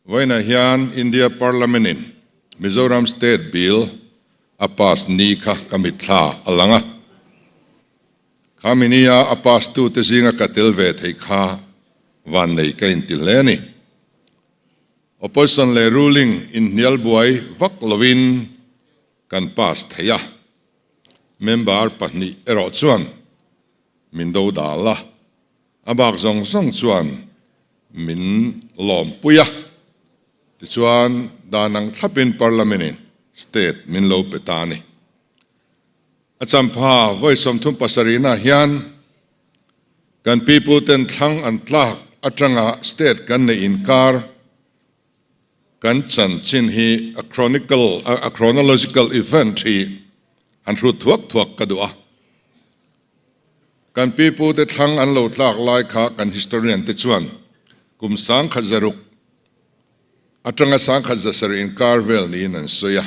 Vawiinah hian India Parliament-in Mizoram State Bill a pass ni kha ka mitthla a lang a. Khami nia a pass tute zinga ka tel ve thei kha vannei ka inti hle a ni. Opposition leh ruling inhnial buai vak lovin kan pass thei a. Member pahnih erawh chuan min do dal a. A bak zawng zawng chuan min lawmpui a, tichuan dan ang thlapin Parliament-in state min lo pe ta a ni. A champha vawi 37 na hian kan piputen thlang an tlak atanga state kan neih inkar kan chanchin hi a chronicle a chronological event hi han hrut thuak thuak ka duh a. Kan pipute thlang an lo tlak lai kha kan historian te chuan kum 1600 atanga 1700 inkar vel niin an sawi a.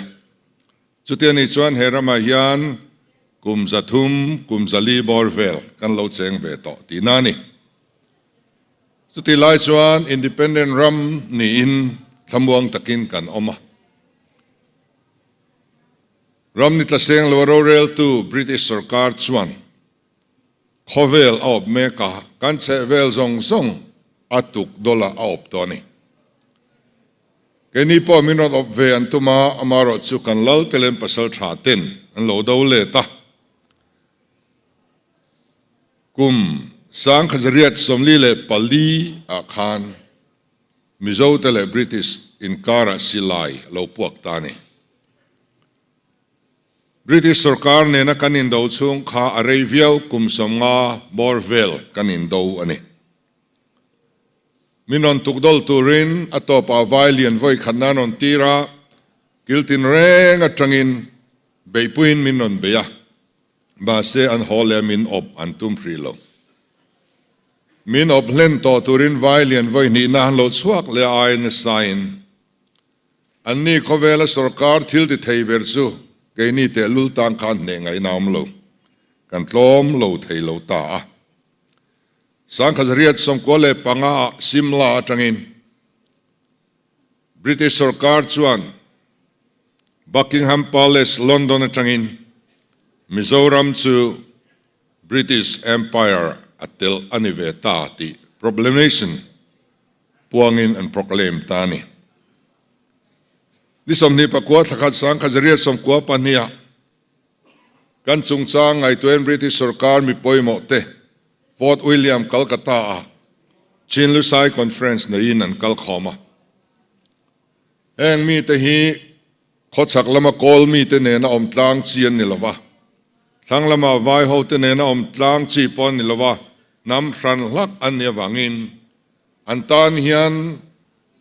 Chutia ni chuan he ramah hian kum 300, kum 400 bawr vel kan lo cheng ve tawh tihna a ni. Chuti lai chuan independent ram niin thlamuang takin kan awm a. Ram ni tlaseng lo a roreltu British sorkar chuan khawvel a awp mek a, kan chhehvel zawng zawng a tuk dawlah a awp tawh a ni. Keini pawh min rawn awp ve an tum a, amaherawhchu kan lal te lem pasal tha ten an lo do let a. Kum 1844 ah khan Mizo te leh British inkarah silai lo puak ta a ni. British sorkar nena kan indo chhung kha a rei viau kum 50 bawr vel kan indo a ni. Min rawn tukdawl turin a tawpah vai lian vawi khatna an rawn tir a, kil tinreng atangin beihpuiin min rawn bei a. Mahse an haw leh min awp an tum hrih lo. Min awp hlen tawh turin vai lian vawi hnihna an lo chhuak leh a ai nasain anni khawvela sorkar thil ti thei ber chu keini tehlul tan khan hneh ngaihna awm lo, kan tlawm lo thei lo ta a. 1895 ah Simla atangin British sorkar chuan Buckingham Palace, London atangin Mizoram chu British Empire a tel a ni ve ta tih proclamation puangin an proclaim ta a ni. Ni 29 thla khat 1892 ah kan chungchang ngaihtuahin British sorkar mi pawimawh te Fort William, Calcutta ah Chin Lusai Conference neiin an kal khawm a. Heng mite hi khawchhak lama kawl mite nena awm tlang chi an ni lo va, thlang lama vai hote nena awm tlang chi pawh an ni lo va, hnam hran hlak an nih avangin an tan hian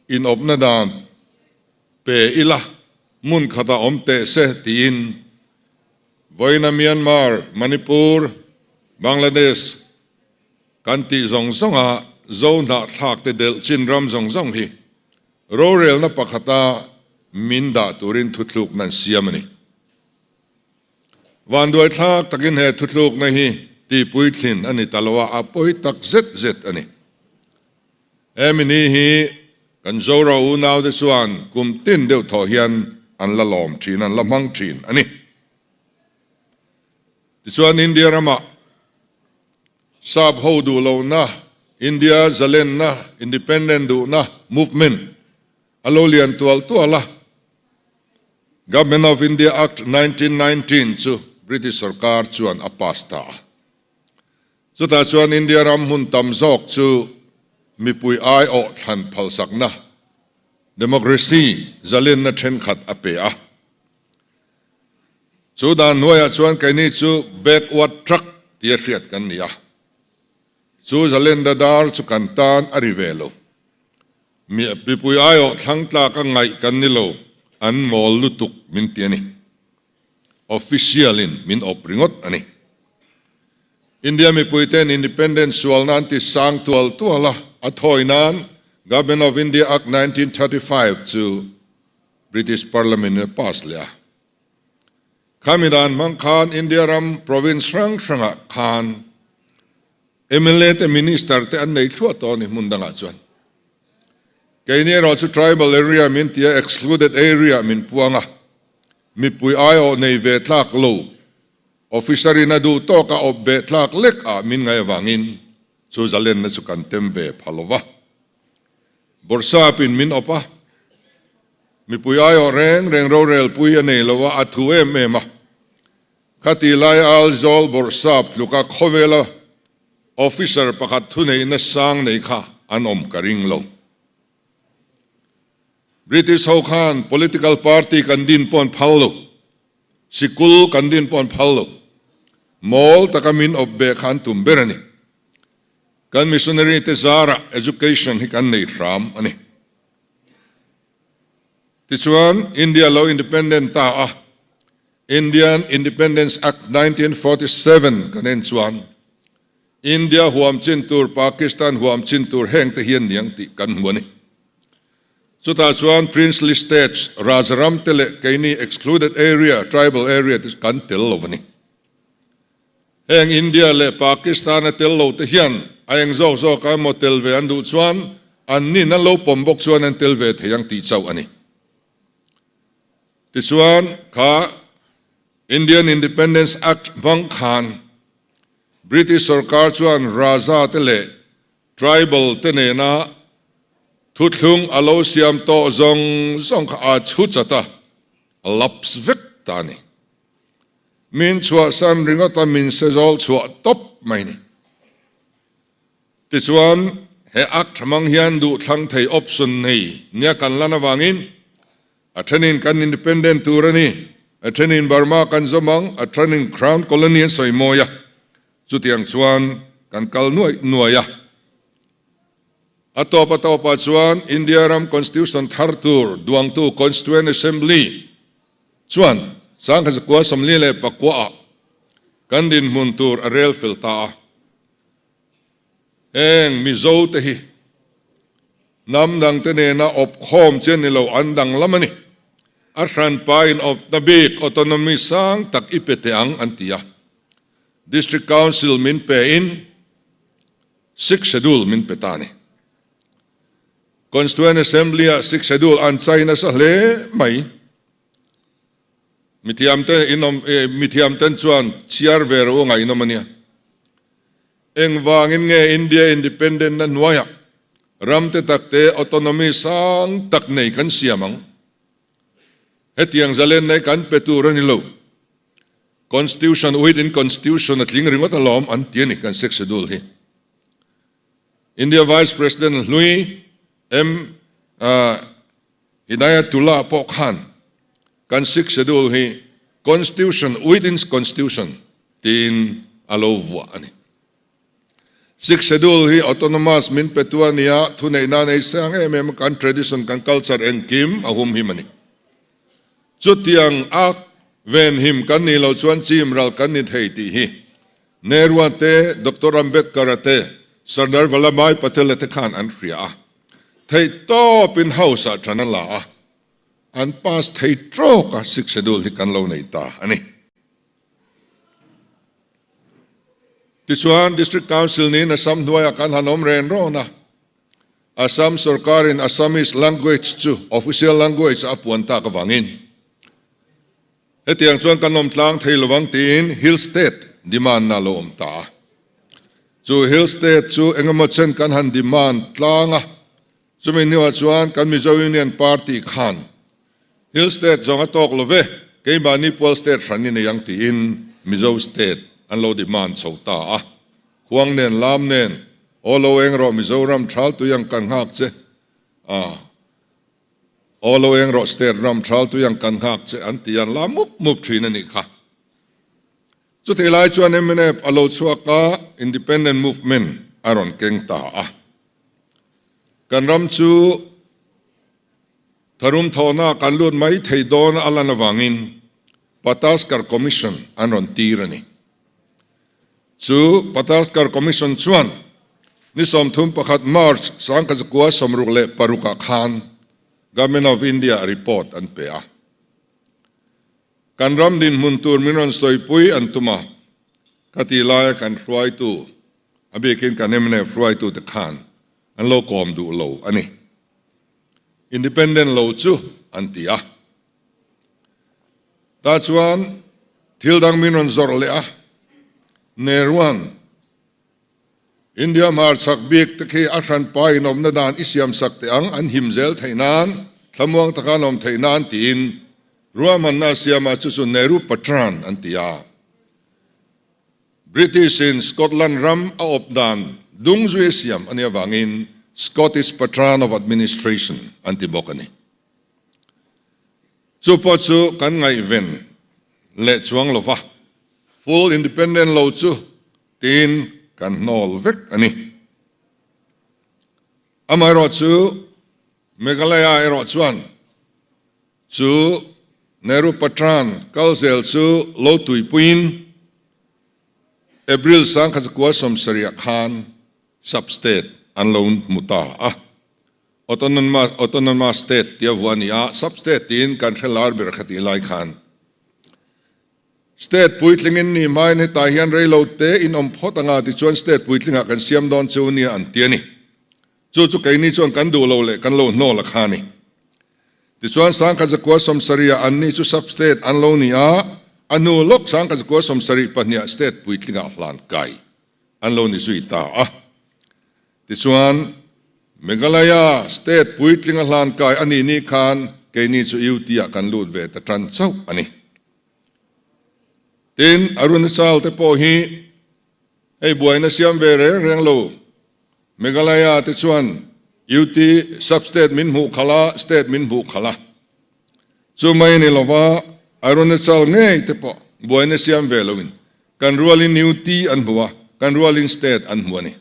inawpna dan pe ila hmun khatah awm teh se tiin vawiina Myanmar, Manipur, Bangladesh kan tih zawng zawnga Zo hnahthlak te delh chin ram zawng zawng hi rorelna pakhata min dah turin thuthlukna an siam a ni. Vanduaithlak takin he thuthlukna hi tihpuithlin a ni ta lo a, a pawi tak zet zet a ni. Hemi ni hi kan Zora unaute chuan kum tin deuh thawh hian an la lawm thin, an la hmang thin a ni. Tichuan India ramah Sap ho duh lohna, India zalenna, independent duhna movement a lo lian tual tual a. Government of India Act 1919 chu British sorkar chuan a pass ta a. Chutah chuan India ram hmun tam zawk chu mipui aiawh thlan phalsakna, democracy, zalenna thenkhat a pe a. Chu dan hnuaiah chuan keini chu backward truck tia hriat kan ni a. Chu zalenda dar chu kan tan a ri ve lo. Mipui aiawh thlang tlak a ngaih kan ni lo, an mawl lutuk min ti a ni. Official in min awp ringawt a ni. India mipuiten independence sualna an ti sang tual tual a, a thawi nan Government of India Act 1935 chu British Parliament in a pass leh a. Khami dan hmang khan India ram province hrang hrangah khan mla te minister te an nei thluah tawh a ni hmun dangah chuan. Keini erawh chu tribal area min tia excluded area min puang a, mipui aiawh nei ve tlak lo, officer in a duh tawk a awp beh tlak lek ah min ngaih avangin chu zalenna chu kan tem ve pha lo va. Bawrhsap in min awp a, mipui aiawh reng reng rorel pui a nei lo a, a thu em em a. Khati lai Aizawl Bawrhsap tluka khawvela Officer pakhat thuneihna sang nei kha an awm ka ring lo. British ho khan political party kan din pawh an phal lo, sikul kan din pawh an phal lo. Mawl taka min awp beh kha an tum ber a ni. Kan missionary te zarah education hi kan nei hram a ni. Tichuan India lo independent ta a, Indian Independence Act 1947 kan en chuan India huam chin tur, Pakistan huam chin tur heng te hian niang tih kan hmu a ni. Chutah chuan Princely States, Rajaram te leh keini excluded area, tribal area te kan tel lo a ni. Heng India leh Pakistan a tel lo te hian a eng zawk zawk a emaw tel ve an duh chuan an nin an lo pawm bawk chuan an tel ve thei ang tih chauh a ni. Tichuan kha Indian Independence Act hmang khan British sorkar chuan Raja te leh Tribal te nena thuthlung a lo siam tawh zawng zawng kha aa chhu chat a, a lapse vek ta a ni. Min chhuahsan ringawt a min se zawl chhuah tawp mai ni. Tichuan he Act hmang hian duhthlang thei option nei nia kan lan avangin A thenin kan independent tur a ni, a thenin Burma kan zawm ang, a thenin Crown Colony an sawi mawi a, chutiang chuan kan kal nuaih nuaih a. A tawp a tawpah chuan India ram Constitution thar tur duangtu Constituent Assembly chuan Sangkhatzakua 49 ah kan dinhmun tur a rel fel ta a. Heng Mizo te hi hnam dangte nena awp khawm che ni lo an danglam a ni. A hranpa in awpna bik autonomy sang tak i pe teh ang an ti a. District Council min pe in Sixth Schedule min pe ta a ni. Constituent Assembly ah Sixth Schedule an chai nasa hle mai. Mithiamte in awm mithiamten chuan chhiar ve rawh u ngaihnawm a nia. Engvangin nge India independent na hnuaiah ram te tak te autonomy sang tak nei kan siam ang? Hetiang zalen nei kan pe tur a ni lo. Constitution within constitution a tling ringawt alawm an ti a ni kan Sixth Schedule hi. India Vice President hlui M. Hidayatullah pawh khan kan Sixth Schedule hi Constitution within Constitution tiin a lo vuah a ni. Sixth Schedule hi autonomous min petu a nia, thuneihna nei sang em em kan tradition, kan culture engkim a humhim a ni. Chutiang a venhim kan nih loh chuan chim ral kan ni thei tih hi Nehru-a te, Doctor Ambedkar-a te, Sardar Vallabhbhai Patel-a te khan an hria a. Theih tawpin House ah ṭan a la a, an pass thei trawk a, Sixth Schedule hi kan lo nei ta a ni. Tichuan, District Council niin Assam hnuaiah kan han awm ren rawn a, Assam sorkarin Assamese language chu official language a puan tak avangin hetiang chuan kan awm tlang thei lovang tiin Hill State demand na lo awm ta a. Chu Hill State chu engemaw chen kan han demand tlang a, chumi hnuah chuan kan Mizo Union Party khan Hill State zawng a tawk lo ve, keimahni pual state hran i nei ang tiin Mizo State an lo demand chho ta a. Khuang nen lam nen, aw lo eng rawh Mizoram thal tui ang kan nghak che a, aw lo eng rawh state ram thal tui ang kan nghak che an ti an la mup mup thin a nih kha. Chutih lai chuan mnf a lo chhuak a, Independent Movement a rawn keng ta a. Kan ram chu tharum thawhna kan lut mai thei dawn a lan avangin Pataskar Commission an rawn tir a ni. Chu Pataskar Commission chuan ni 31 March 1966 ah khan Government of India report an pe a. Kan ram dinhmun tur min rawn sawipui an tum a, ka tih laia kan hruaitu, a bikin kan mnf hruaitute khan an lo kawm duh lo a ni. Independent lo chu an ti a. Tah chuan thil dang min rawn zawrh leh a, Nehrua'n India hmarchhak bik te khi a hranpa inawmna dan i siamsak teh ang, an him zel theih nan, thlamuang taka an awm theih nan tiin ruahmanna a siam a, chu chu Nehru Patran an ti a. British in Scotland ram a awp dan dung zui a siam a nih avangin Scottish Patran of Administration an ti bawk a ni. Chu pawh chu kan ngaihven leh chuang lova, full independent lo chu tiin kan hnawl vek a ni. Amaherawhchu Meghalaya erawh chuan chu Nehru Patran kal zel chu lo tuipuiin April 1970 khan sub-state an lo hmu ta a. Autonomous state tia vuah a ni a, sub-state tiin kan hre lar ber kha tih lai khan State puitlingin ni hmain hetah hian reilo te in awm phawt anga tichuan state puitlingah kan siam dawn chu nia an ti a ni. Chu chu keini chuan kan duh lo leh kan lo hnawl a kha a ni. Tichuan Sangkhatzakua sawmsarihah anni chu sub-state an lo ni a, a hnu lawk Sangkhatzakua sawmsarih pahniha state puitlingah hlan kai an lo ni zui ta a. Tichuan Meghalaya state puitlinga hlan kai a nih ni khan keini chu UT-ah kan lut ve ta tan chauh a ni. Tin, Arunachal te pawh hi hei buaina siam ve reng reng lo. Meghalaya te chuan UT sub-state min hmuh khalh a, state min hmuh khalh a. Chu mai ni lova Arunachal ngei te pawh buaina siam ve loin kan rualin UT an hmu a, kan rualin state an hmu a ni.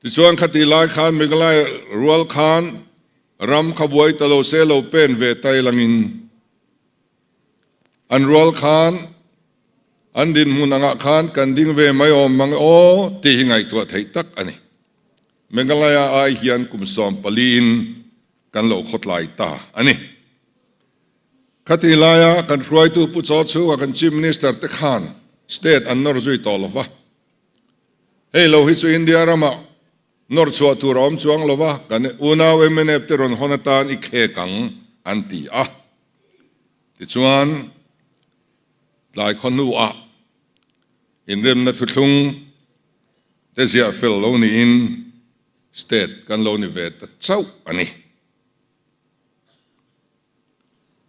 Tichuan khati lai khan Meghalaya rual khan ram kha buai ta lo se lo pen ve tai langin An rual khan an dinhmun angah khan kan ding ve mai awm mang aw tih hi ngaihtuah theih tak a ni. Meghalaya ai hian kum 14 in kan lo khawtlai ta a ni. Khatih laia kan hruaitu Pu Chaw chhunga kan Chief Minister te khan state an nawr zui tawh lo va. Hei lo hi chu India ramah Nawr chhuah tur a awm chuang lo va, kan unau mnf te rawn hawn atan i khek ang an ti a. Tichuan, tlai khaw hnuah inremna thuthlung te ziah fel lo niin state kan lo ni ve ta chauh a ni.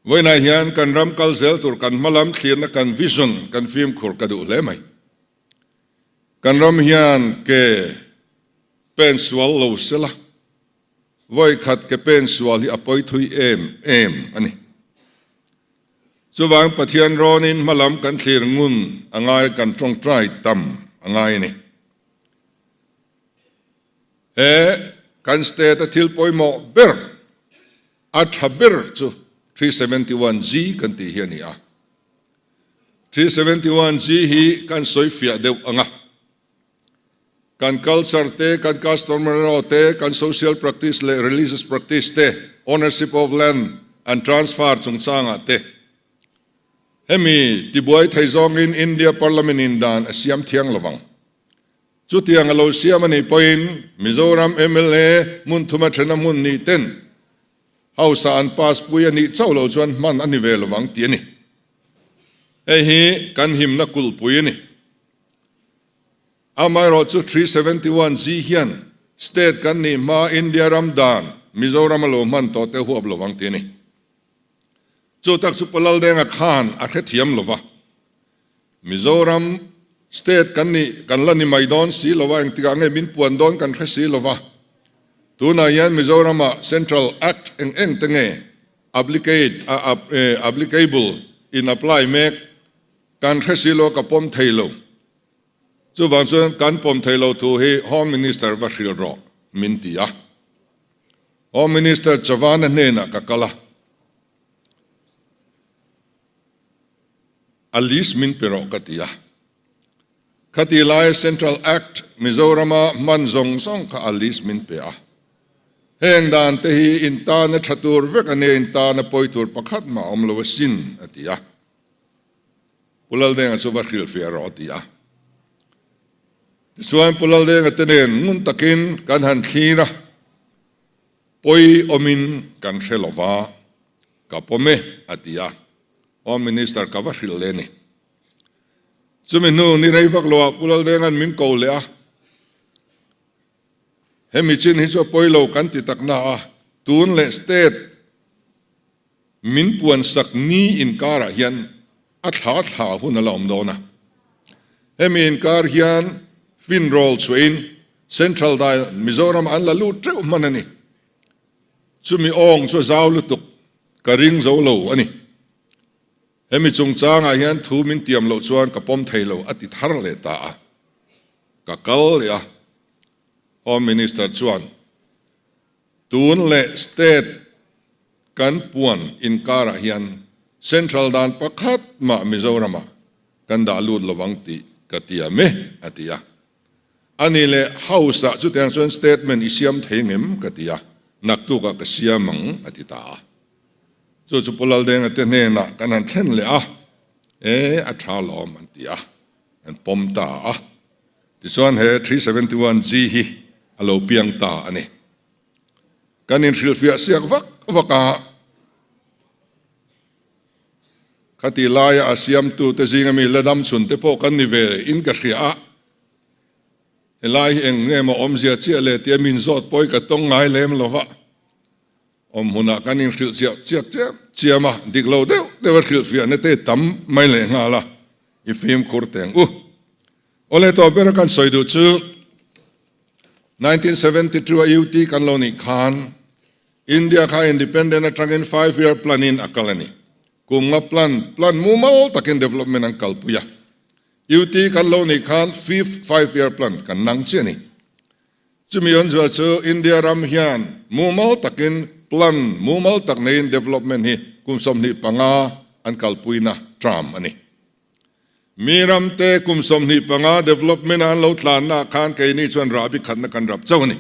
Vawiinah hian kan ram kal zel tur kan hmalam thlirna kan vision kan fimkhur ka duh hle mai. Kan ram hian ke pen sual lo sela, vawi khat ke pen sual hi a pawi thui em em a ni. Chuvang Pathian rawnin hmalam kan thlir ngun a ngai kan tawngtai tam a ngai a ni. He kan state a thil pawimawh ber a tha ber chu 371G kan tih hi a ni a. 371G hi kan sawi fiah deuh ang a. Kan culture te, kan customary law te, kan social practice leh religious practice te, ownership of land and transfer chungchangah te. Hemi tibuai thei zawngin India Parliament in dan a siam thiang lovang. Chutiang a lo siam a nih pawhin Mizoram mla hmun thuma thena hmun nih ten House-ah an pass pui a nih chauh loh chuan hman a ni ve lovang tih a ni. Hei hi kan himna kulhpui a ni. Amaherawhchu 371G hian state kan nih hma India ram dan Mizoram a lo hman tawh te huap lovang tih a ni. Chu tak chu Pu Laldenga khan a hrethiam lova. Mizoram state kan nih kan la ni mai dawn si lova, engtikah nge min puan dawn kan hre si lova. Tunah hian Mizoramah Central Act eng eng te nge applicate applicable in apply mek kan hre si lo ka pawm thei lo. Chuvang chuan kan pawm thei lo thu hi Home Minister va hrilh rawh min ti a. Home Minister Chavan-a hnenah ka kal a. A list min pe rawh ka ti a. Khati laia Central Act Mizorama hman zawng zawng kha a list min pe a. Heng dan te hi in tana tha tur vek a nia, in tana pawi tur pakhat mah a awm lo asin a ti a. Pu Laldenga chu va hrilhfiah rawh a ti a. Tichuan Pu Laldenga te nen ngun takin kan han thlir a, pawi awmin kan hre lo va, ka pawm e, a ti a, Home Minister ka va hrilh leh a ni. Chumi hnu ni rei vak loah Pu Laldenga'n min ko leh a, Hemi chin hi chu a pawi lo kan ti tak na a, tun leh state min puan sak ni inkarah hian a thla thla hun a la awm dawn a. Hemi inkar hian finrawl chhuahin Central dai Mizoram an la lut teuh hman a ni. Chumi awng chu a zau lutuk ka ring zo lo a ni. Hemi chungchangah hian thu min tiam loh chuan ka pawm thei lo a ti thar leh ta a. Ka kal leh a, Home Minister chuan tun leh state kan puan inkarah hian central dan pakhat mah Mizoramah kan dah lut lovang tih ka tiam e, a ti a. Ani leh House-ah chutiang chuan statement i siam thei ngem ka ti a, naktukah ka siam ang a ti ta a. Chu chu Pu Laldenga te hnenah kan han thlen leh a, e a tha lawm an ti a, an pawm ta a. Tichuan he 371G hi a lo piang ta a ni. Kan inhrilhfiah siak vak vak a, khati laia a siamtute zinga mi la dam chhun te pawh kan ni ve in ka hria a, helai hi eng nge maw awmzia chiah le tia min zawt pawi ka tawng ngai lem lo va. Awm hunah kan inhrilh chiah chiak chiam chiam a, dik lo deuh deuh a hrilhfiahna te tam mai leh nghal a, i fimkhur teng u. Awle tawh ber a kan sawi duh chu 1972 a UT kan lo nih khan India kha independent atangin five year plan in a kal a ni. Kum nga plan, plan mumal takin development an kalpui a. UT kan lo nih khan fifth five year plan kan nang chiah a ni. Chumi awmzia chu India ram hian mumal takin plan mumal tak neiin development hi kum 25 an kalpuina term a ni. Mi ramte kum 25 development a an lo tlanna ah khan keini chuan rahbi khatna kan rap chauh a ni.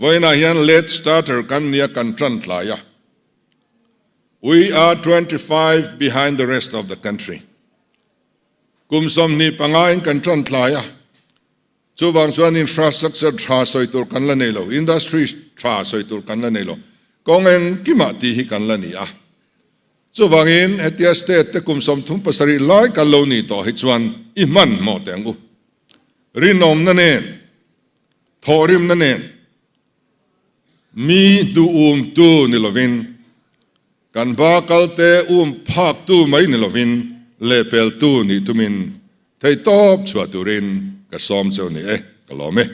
Vawiinah hian late starter kan nia kan tan tlai a. We are 25 behind the rest of the country. Kum 25 in kan tan tlai a. Chuvang chuan infrastructure tha sawi tur kan la nei lo, industry tha sawi tur kan la nei lo, kawng engkimah tih hi kan la ni a. Chuvangin hetia state te kum 37 lai kan lo nih tawh hi chuan i hmanhmawh teh ang u. Rinawmna nen, thawhrimna nen, mi duhumtu ni lovin, kan ba kalte um phaktu mai ni lovin lehpeltu nih tumin theihtawp chhuah turin ka sawm cheu ni e, ka lawm e.